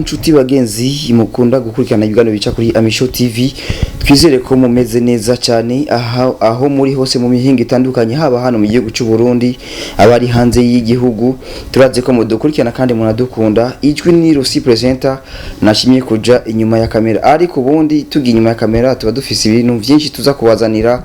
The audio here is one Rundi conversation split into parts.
Nshuti bagenzi mukunda gukurikirana ibiganiro bica kuri Amisho TV, twizere ko mumeze neza cyane aha, aho muri hose mu mihinga itandukanye, haba hano mu gihugu cy'u Burundi, abari hanze y'igihugu. Turazi ko mudukurikirana kandi munadukunda. Ijwi ni Rosi presenter, nashimye kuja inyuma ya kamera, ariko ubundi tugiye inyuma ya kamera tuba dufise ibintu byinshi tuza kubazanira.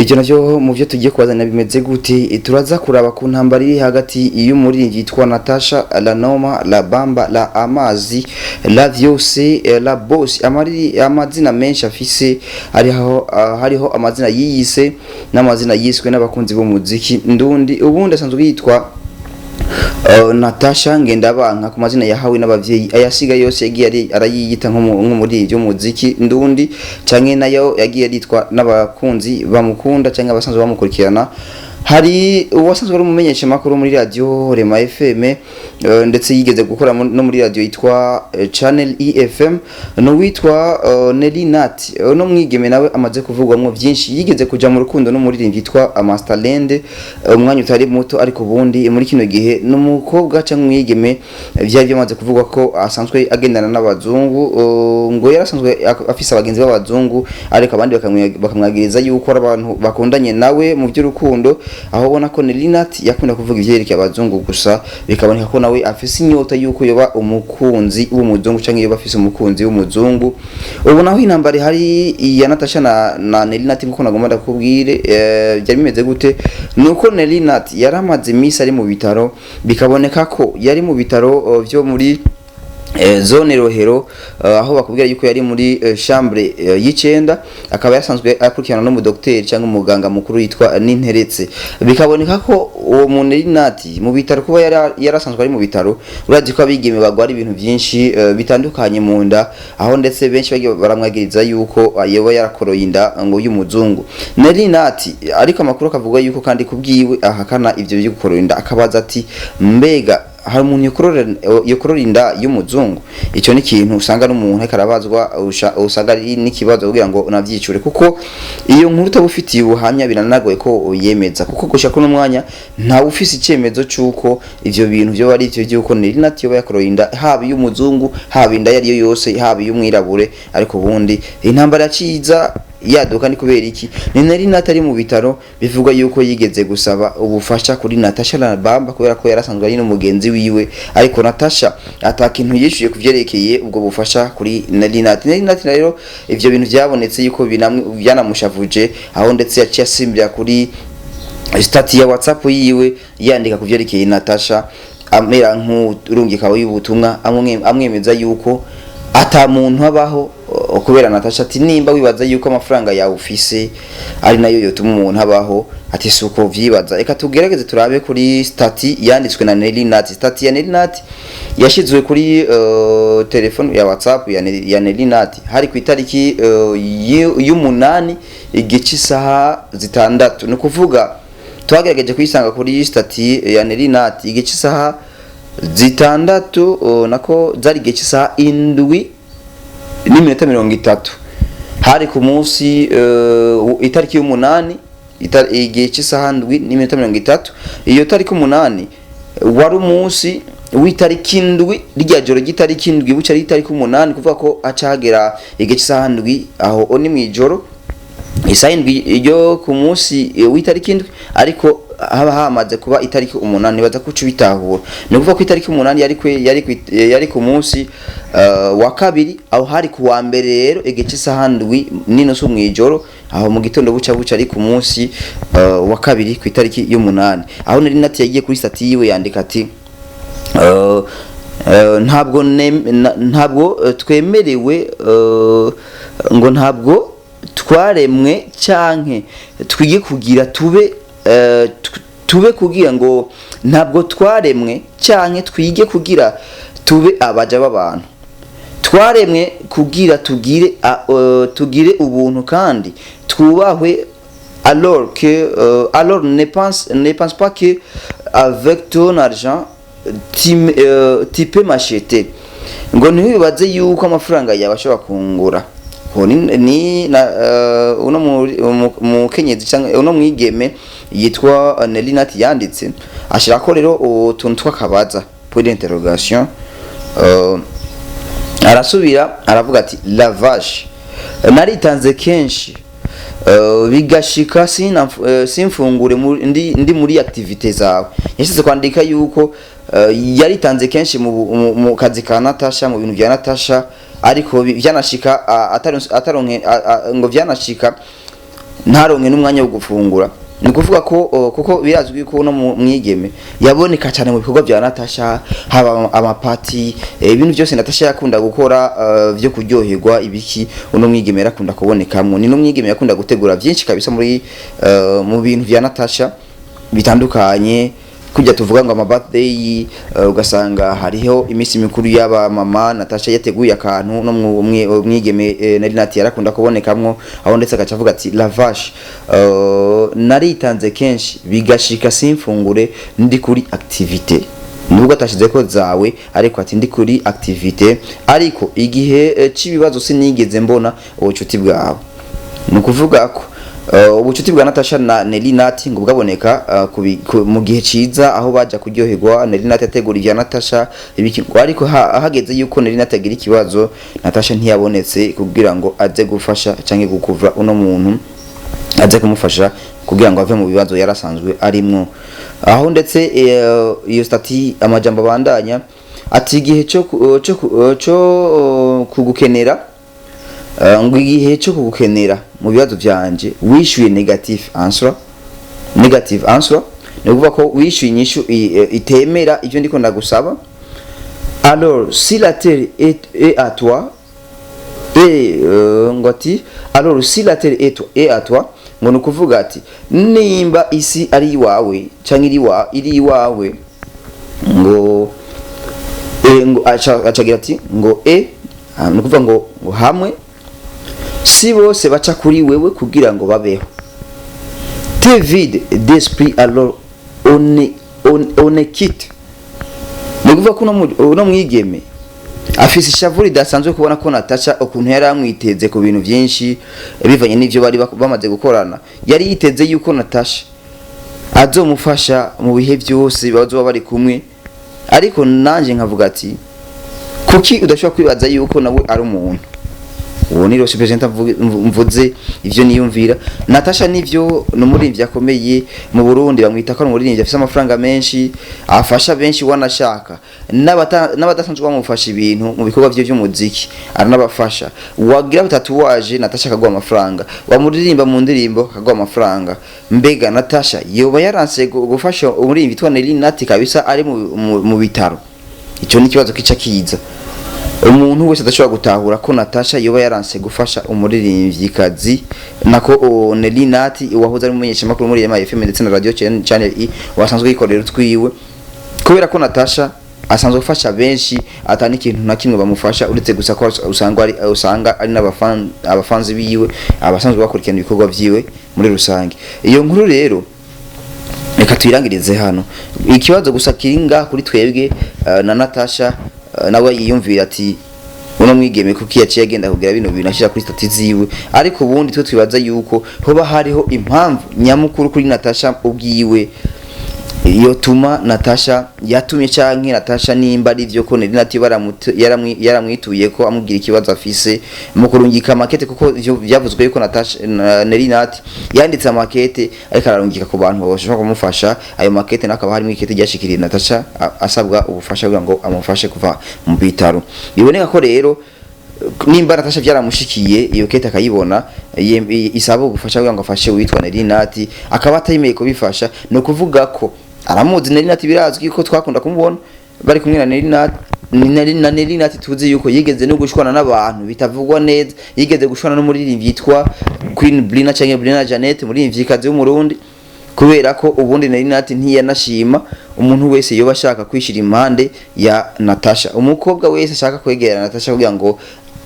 Ibyo navyo mu byo tugiye kubazanira bimeze gute? Turaza kuraba ku ntambara iri hagati y'umuririmbyi yitwa Natasha La Noma, La Bamba, La Amazi, La Vyose, La Boss, amari amazina menshi afise. Hariho hariho amazina yiyise n'amazina yiswe n'abakunzi b'umuziki ndundi. Ubundi asanzwe yitwa Natasha Ngendabanka ku mazina yahawe n'abavyeyi. Ayasiga yose yagiye arayiyita nko muri ivyo muziki ndundi, canke nayo yagiye aritwa n'abakunzi bamukunda canke abasanzwe bamukurikirana. Hari uwasanzwe ari umumenyesha makuru muri radio Rema FM, ndetse yigeze gukora no muri radio yitwa Channel EFM, no witwa Nelly Nat. No mwigeme nawe amaze kuvugwamwo byinshi. Yigeze kuja mu rukundo n'umuririmbyi yitwa Masterland umwanya utari muto, ariko ubundi muri kino gihe n'umukobwa cyangwa umwigeme byari byamaze kuvugwa ko asanzwe agendana n'abazungu. Ngo yarasanzwe afise abagenzi b'abazungu, ariko abandi bakamwagiriza yuko ari abantu bakundanye nawe mu by'urukundo, aho ubona ko Nelly Nat yakunda kuvuga ivyerekeye abazungu gusa, bikaboneka ko nawe afise inyota yuko yoba umukunzi w'umuzungu canke yoba afise umukunzi w'umuzungu. Ubu naho intambara ihari ya Natasha na Nelly Nat, nkuko nagomba ndakubwire, byari bimeze gute? Nuko Nelly Nat yaramaze iminsi ari mu bitaro, bikaboneka ko yari mu bitaro vyo muri zone Rohero, aho bakubwira yuko yari muri chambre y'icenda, akaba yasanzwe akurikirana n'umudokiteri cyangwa umuganga mukuru yitwa Ninteretse. Bikaboneka ko uwo muntu Nelly Nat mu bitaro, kuba yarasanzwe ari mu bitaro, urazi ko abigeme bagwara ibintu byinshi bitandukanye mu nda, aho ndetse benshi bagiye baramwagiriza yuko yoba yarakoroye inda ngo y'umuzungu Nelly Nat. Ariko amakuru akavuga yuko kandi kubwiwe ahakana ivyo byo gukorora inda, akabaza ati: "Mbega hari umuntu yokorora inda y'umuzungu?" Icyo ni ikintu usanga n'umuntu ariko arabazwa, usanga ari n'ikibazo kugira ngo unavyicure, kuko iyo nkuru utaba ufitiye ubuhamya biranagoye ko uyemeza, kuko gushika kuno mwanya ntawe ufise icemezo c'uko ivyo bintu vyoba ari ivyo vy'uko Nelly Nat yoba yakoroye inda, haba iy'umuzungu, haba inda iyo ariyo yose, haba iy'umwirabure. Ariko ubundi intambara yaciza yaduka ni kubera iki? Ni Nelly Nat ari mu bitaro, bivugwa yuko yigeze gusaba ubufasha kuri Natasha Bamba, kubera ko yarasanzwe ari n'umugenzi wiwe, ariko Natasha atakintu yishuye kuvyerekeye ubwo bufasha kuri Nelly Nat. Nelly Nat rero ivyo bintu vyabonetse yuko byanamushavuje, aho ndetse yaciye asimbira kuri statut ya WhatsApp yiwe yandika kuvyerekeye Natasha, amera nk'urungika y'ubutumwa amwemeza yuko ata muntu abaho kubera Natasha, ati: "Nimba wibaza yuko amafaranga yawe ufise ari nayo yotuma umuntu abaho," ati, "suko vyibaza." Reka tugerageze turabe kuri statut yanditswe na Nelly Nat. Statut ya Nelly Nat yashizwe kuri telefone ya WhatsApp ya Nelly Nat hari ku itariki y'umunani igice isaha 6. Ni ukuvuga twagerageje kuyisanga kuri statut ya Nelly Nat igice isaha 6, nako zari igihe cy'isaha 7:30, hari ku munsi itariki y'umunani, igihe cy'isaha 7:30. Iyo tariki 8 wari umunsi w'itariki 7, rya joro ry'itariki 7 buca ari itariki 8, kuvuga ko aca hagera igihe cy'isaha 7, aho ni mw'ijoro isaha 7 ryo ku munsi w'itariki 7, ariko haba hamaze kuba itariki 8. Baza kuca bitahura, ni ukuvuga ko itariki 8 yari ku munsi wa kabiri, aho hari ku wa mbere rero igihe cy'isaha 7:30 mw'ijoro, aho mu gitondo buca ari ku munsi wa kabiri ku itariki y'umunani, aho Nelly Nat yagiye kuri statut yiwe yandika ati: "Ntabwo twemerewe, ngo ntabwo twaremwe canke twige kugira tube, tube kugira ngo ntabwo twaremwe canke twige kugira tube abaja b'abantu. Twaremwe kugira tugire ubuntu kandi twubahwe. Alors ne pense pas que avec ton argent tu peux m'acheter." Ngo ntiwibaze yuko amafaranga yawe ashobora kungura. Ho ni na uno mukenyezi cyangwa uno mwigeme yitwa Nelly Nat yanditse ashirako rero utuntu tw'akabaza, point d'interrogation. Arasubira aravuga ati: "La vache, naritanze kenshi, bigashika simfungure ndi muri activité zawe." Yashize kwandika yuko yaritanze kenshi mu kazi ka Natasha, mu bintu vya Natasha, ariko vyanashika ataronke ngo vyanashika ntaronke n'umwanya wo gufungura. Ni ukuvuga ko kuko birazwi ko uno mwigeme yaboneka cyane mu bikorwa bya Natasha, haba amapati, ibintu byose Natasha yakunda gukora, vyo kuryoherwa ibiki, uno mwigeme yarakunda kubonekamwo. Ni n'umwigeme yakunda gutegura byinshi kabisa muri mu bintu vya Natasha bitandukanye, kujya tuvuga ngo ama birthday, ugasanga hariho iminsi mikuru y'aba mama, Natasha yateguye akantu, no mwigeme Nelly Nat yarakunda kubonekamwo aho. Ndetse agaca avuga ati: "La vache, naritanze kenshi bigashika simfungure ndi kuri activité." Nubwo atashize ko zawe, ariko ati: "Ndi kuri activité, ariko igihe c'ibibazo sinigeze mbona ubucuti bwawe." Ni ukuvuga ko ubucuti bwa Natasha na Nelly Nat ngo bwaboneka mu gihe ciza, aho baja kuryoherwa, Nelly Nat yategura ivya Natasha ibiki, ngo ariko hageze yuko Nelly Nat agira ikibazo, Natasha ntiyabonetse kugira ngo aze gufasha canke gukuvra uno muntu, aze kumufasha kugira ngo ave mu bibazo yarasanzwe arimwo aho. Ndetse iyo statut, amajambo abandanya ati: "Igihe cyo kugukenera, ngo igihe cyo kugukenera mu bibazo byanje wishyuye negative answer." Negative answer ni ukuvuga ko wishyuye inyishu itemera ibyo ndiko ndagusaba. "Alors si la terre est à toi et ngo ati: "Alors si la terre est à toi", ngo ni ukuvuga ati nimba isi ari iwawe canke iri iwawe, ngo ngo acagira ati ngo ni ukuvuga ngo hamwe si bose baca kuri wewe kugira ngo babeho. "T'es vide d'esprit, alors on est quitte." Ni ukuvuga ko uno mwigeme afise ishavu ridasanzwe kubona ko Natasha ukuntu yari amwiteze ku bintu byinshi bivanye n'ivyo bari bamaze gukorana. Yari yiteze yuko Natasha azomufasha mu bihe byose bazoba bari kumwe, ariko nanje nkavuga ati: kuki udashobora kwibaza yuko nawe ari umuntu? Uwo ni Rosi President mvuze ivyo niyumvira. Natasha nivyo, ni umuririmbyi akomeye mu Burundi, bamwita ko ari umuririmbyi afise amafaranga menshi, afasha benshi, wanashaka n'abadasanzwe bamufasha ibintu mu bikorwa vye vy'umuziki aranabafasha. Wagira tatouage, Natasha akaguha amafaranga, wamuririmba mu ndirimbo akaguha amafaranga. Mbega Natasha yoba yaranse gufasha umuririmbyi witwa Nelly Nat kabisa ari mu bitaro? Ico ni ikibazo kica kiza umuntu wese adashobora gutahura, ko Natasha yoba yaranse gufasha umuririmvyikazi nako Nelly Nat, wahoze ari umumenyeshamakuru muri Ema FM ndetse na Radio Channel E, wasanzwe yikorera utwiwe, kubera ko Natasha asanzwe afasha benshi atani ikintu na kimwe bamufasha, uretse gusa ko usanga ari n'abafan abafanzi biwe, abasanzwe bakurikirana ibikorwa vyiwe muri rusange. Iyo nkuru rero reka tuyirangirize hano. Ikibazo gusa kiri ngaha kuri twebwe, na Natasha, nawe yiyumvira ati uno mwigeme kuko yaciye agenda kugira bino bintu ashyira kuri statut ziwe. Ariko ubundi twe twibaza yuko hoba hariho impamvu nyamukuru kuri Natasha ubwiwe yotuma Natasha yatumye, canke Natasha nimba ari vyo ko Nelly Nat yaramwituye ko amubwira ikibazo afise mu kurungika makete, kuko ivyo vyavuzwe yuko Natasha na Nelly Nat yanditse amakete ariko ararungika ku bantu bashobora kumufasha. Ayo makete nakaba harimo ikete ryashikiriye Natasha asabwa ubufasha kugira ngo amufashe kuva mu bitaro. Biboneka ko rero nimba Natasha byaramushikiye iyo kete akayibona isaba ubufasha kugira ngo afashe witwa Nelly Nat, akaba atayemeye kubifasha, ni ukuvuga ko aramuzi Nelly Nat. Birazwi ko twakunda kumubona bari kumwe na Nelly Nat, na Nelly Nat tuzi yuko yigeze no gushwana n'abantu bitavugwa neza, yigeze gushwana n'umuririmbyi yitwa Queen Blina canke Blina Janet, umuririmvyikazi w'Umurundi, kubera ko ubundi Nelly Nat ntiyanashima umuntu wese yoba ashaka kwishira impande ya Natasha, umukobwa wese ashaka kwegera Natasha kugira ngo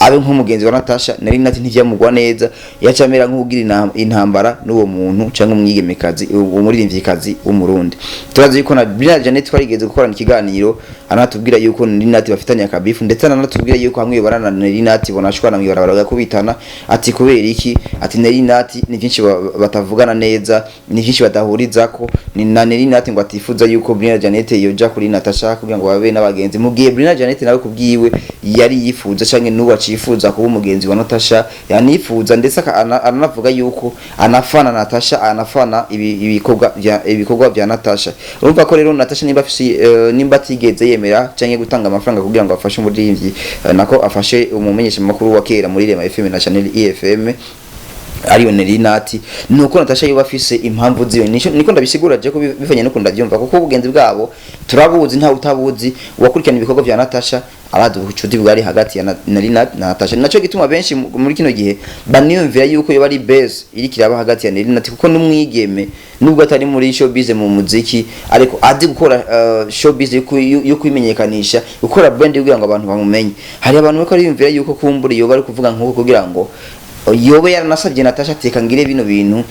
abe nk'umugenzi wa Natasha. Nelly Nat ntivyamugwa neza, yaca amera nk'ugira intambara n'uwo muntu canke umwigemekazi, umuririmvyikazi w'Umurundi. Turazi yuko na Brina Janet twarigeze gukorana ikiganiro, anatubwira yuko Nelly Nat bafitanye akabifu, ndetse anatubwira yuko hamwe barana na Nelly Nat bonashwana mw'ibarabara bagakubitana. Ati kubera iki? Ati Nelly Nat ni byinshi batavugana neza, ni byinshi badahurizako. Ni na Nelly Nat ngo atifuza yuko Brina Janet yoja kuri Natasha kugira ngo babe n'abagenzi, mu gihe Brina Janet nawe kubwiwe yari yifuza canke n'ubu acifuza kuba umugenzi wa Natasha, yanifuza ndetse aranavuga yuko anafana Natasha, anafana ibikorwa vya Natasha. Urumva ko rero Natasha nimba afise nimba atigeze yemera canke gutanga amafaranga kugira ngo afashe umuririmbyi, nako afashe umumenyesha makuru wa kera muri Rema FM na Channel EFM, ariyo Nelly Nat, nuko Natasha yoba afise impamvu ziwe. Niko ndabisigura je ko bivanye no ndabyumva, kuko ubugenzi bwabo turabuzi, nta utabuzi. Uwakurikirana ibikorwa vya Natasha arazi ubucuti bwari hagati ya Nelly Nat na Natasha. Naco gituma benshi muri kino gihe baniyumvira yuko yoba ari base iri kiraba hagati ya Nelly Nat, kuko n'umwigeme nubwo atari muri showbiz mu muziki, ariko azi gukora showbiz yo kwimenyekanisha, gukora brand kugira ngo abantu bamumenye. Hari abantu bariko bariyumvira yuko kumbura yoba ari kuvuga nkuko kugira ngo yobe yaranasabye Natasha, teka ngire bino bintu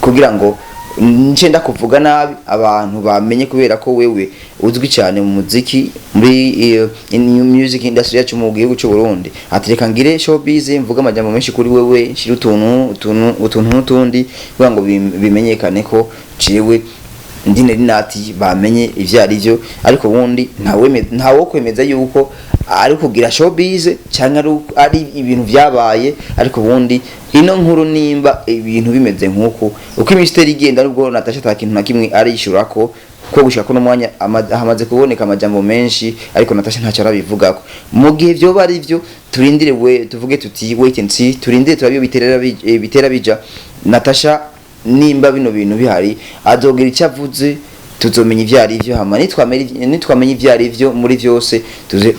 kugira ngo nce ndakuvuga nabi abantu bamenye, kubera ko wewe uzwi cyane mu muziki muri in music industry yacu mu gihugu cy'u Burundi. Ati reka ngire showbiz, mvuga amajambo menshi kuri wewe, nshire utuntu utuntu utuntu n'utundi kugira ngo bimenyekane ko ciwe ndi Nelly Nat, bamenye ivyo ari byo. Ariko ubundi ntawe kwemeza yuko ari kugira showbiz cyangwa ari ibintu vyabaye. Ariko ubundi ino nkuru, nimba ibintu bimeze nkuko uko imisiteri igenda, nubwo Natasha ata kintu na kimwe arishura ko gushika kuno mwanya hamaze kuboneka amajambo menshi, ariko Natasha ntacyo arabivugako. Mu gihe vyoba ari vyo, turindire, we tuvuge tuti wait and see, turindire turabiyo bitera bija. Natasha nimba bino bintu bihari azogira icyo avuze, tuzomenya ivyo ari vyo. Hama nitwamenya ivyo ari vyo muri vyose,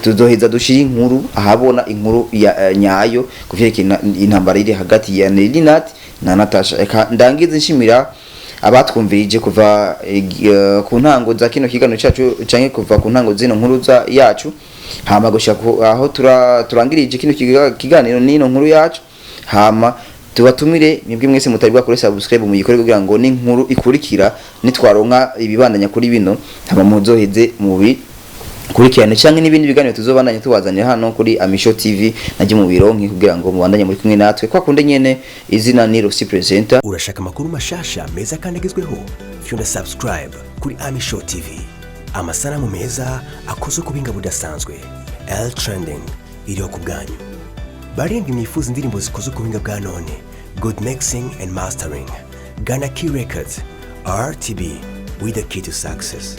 tuzoheza dushire inkuru ahabona, inkuru ya nyayo kuvyerekeye intambara iri hagati ya Nelly Nat na Natasha. Eka ndangize nshimira abatwumvirije kuva ku ntango za kino kiganiro cyacu canke kuva ku ntango zino nkuru za yacu, hama gushika aho turangirije kino kiganiro n'ino nkuru yacu. Hama tubatumire mwebwe mwese mutari bwakore subscribe, muyikore kugira ngo n'inkuru ikurikira nitwaronka ibibandanya kuri bino, hama muzoheze mubi kurikirane, canke n'ibindi biganiro tuzobandanya tubazanira hano kuri Amisho TV najye mu bironke, kugira ngo mubandanye muri kumwe natwe kwa kunde nyene. Izina ni Rossi Presenter. Urashaka amakuru mashasha meza kandi agezweho? Fyonda subscribe kuri Ami Show TV. Amasanamu meza akozwe ku buhinga budasanzwe. L Trending iriho ku bwanyu. Barindwi mwifuza indirimbo zikozwe ku buhinga bwa none, good mixing and mastering, Ghana Key Records, RTB with the key to success.